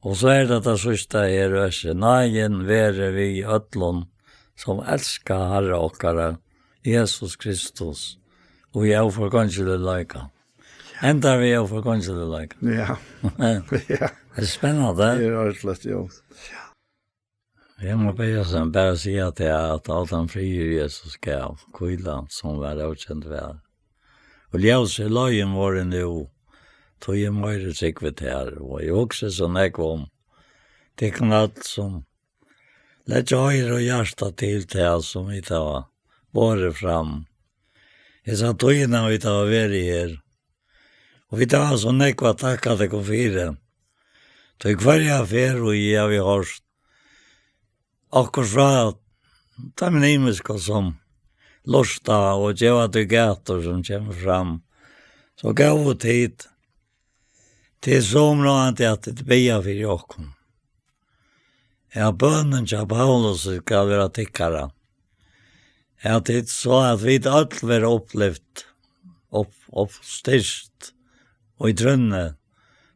Og so er tað tað síðsta her, versi: Náðin veri við øllum, sum elska Harra okkara, Jesus Kristus, og í óforgongiligleika. Enda við óforgongiligleika. Ja. Ja. Tað er spennandi. Tað er ordentligt, jo. Eg má bara, bara siga tað, at alt hann friður Jesus gav, hvíla, sum var ókend var. Og ljós er løgin vorðin nú, tí eg meiri trúgvi tær, og eg hugsi so nógv um tykkum øll, sum leggja oyra og hjarta til tað, sum vit hava borið fram. Hesa tíðina, vit hava verið her, og vit hava so nógv at takka tykkum fyri. Tí hvørja ferð, og eg havi hoyrt okkurt frá teimum ymisku, sum lurta og geva tí gætur, sum kemur fram, so góvu tit, tað er so umráðandi, at tit biðja fyri okkum. Ja, bønin hjá Paulus skal vera tykkara. At tit, so at vit øll verða upplyft, upp, uppstyrkt og í trúnni,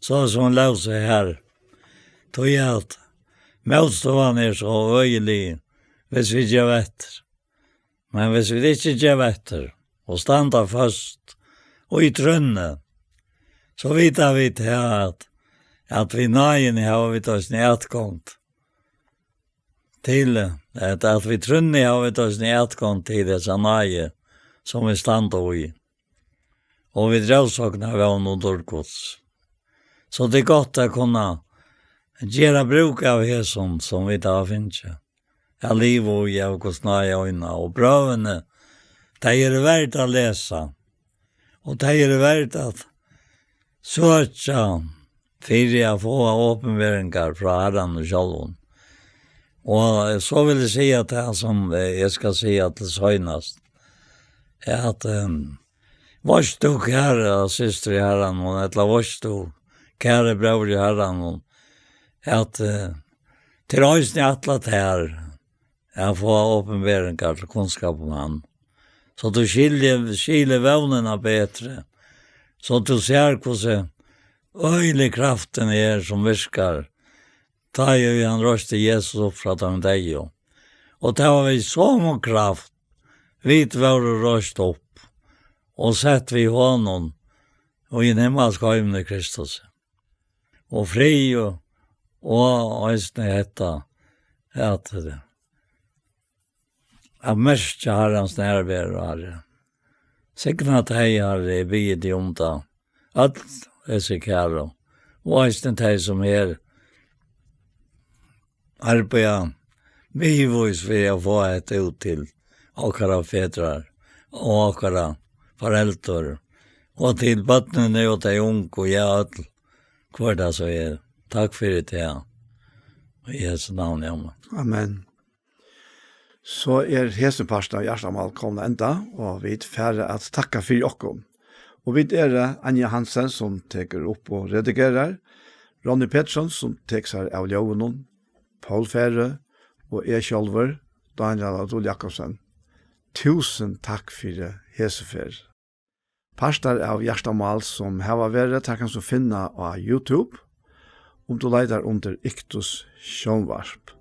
so sum lósið her. Tí at mótstøðan er so øgilig, hvis vit geva eftir. Men hvis vit ikki geva eftir og standa føst og í trúnni, so vita vit her, at, at við náðini hava vit eisini atgongd til, at, at við trúnni hava vit eisini atgongd til hesa náði, sum vit standa í. Og vit rósokna vónum dýrd Guds. So tað er gott at kunna gera brúk av hesum, sum vit hava fingið at liva í av Guds náði eina, og brøvini, tey eru verd at lesa, og tey eru verd at søkja fyri at fáa opinberingar frá Harranum sjálvum. Og so vil eg siga tað, sum, eh, eg skal siga til seinast, at, ehm, veitst tú, kæra systir í Harranum, ella veitst tú, kæri bróðir í Harranum, at, eh, tað er eisini ætlað tær at fáa opinberingar til kunnskap um hann, so tú skilji, skilji vónina betri, so tú sær, hvussu øgilig kraftin er, sum virkar, tá ið hann reisti Jesus upp frá teimum deyðu. Og tað var við somu kraft, vit vóru reist upp og sett við honum í hin himmalska heimi í Kristus. Og frið og, og eisini hetta, at, at merkja Harrans nærveru, Harri. Signa tey, Harri, eg biði teg um tað. Øll hesi kæru, og eisini tey, sum her arbeiða miðvíst fyri at fáa hetta út til okkara fedrar og okkara foreldur, og til børnini og tey ungu, ja, øll, hvør tað so er. Takk fyri tað. Í Jesu navni, amen. Amen. So er hesin parturin av Hjartamál komin at enda, og vit fara at takka fyri okkum. Og vit eru Anja Hansen, sum tekur upp og redigerar, Ronny Petersson, sum tekur sær av ljóðinum, Poul Færø og eg sjálvur, Dánjal Adol Jakobsen. Túsund takk fyri hesa ferð. Partar av Hjartamál, sum hava verið, teir kanst tú finna á YouTube, um tú leitar undir Iktus Sjónvarp.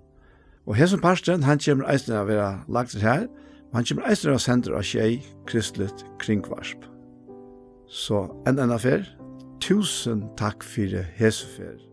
Og hesin parturin, hann kemur eisini at verða lagdur har, og hann kemur eisini at verða sendur á Sjey Kristligt Kringvarp. So enn eina ferð, túsund takk fyri hesa ferð.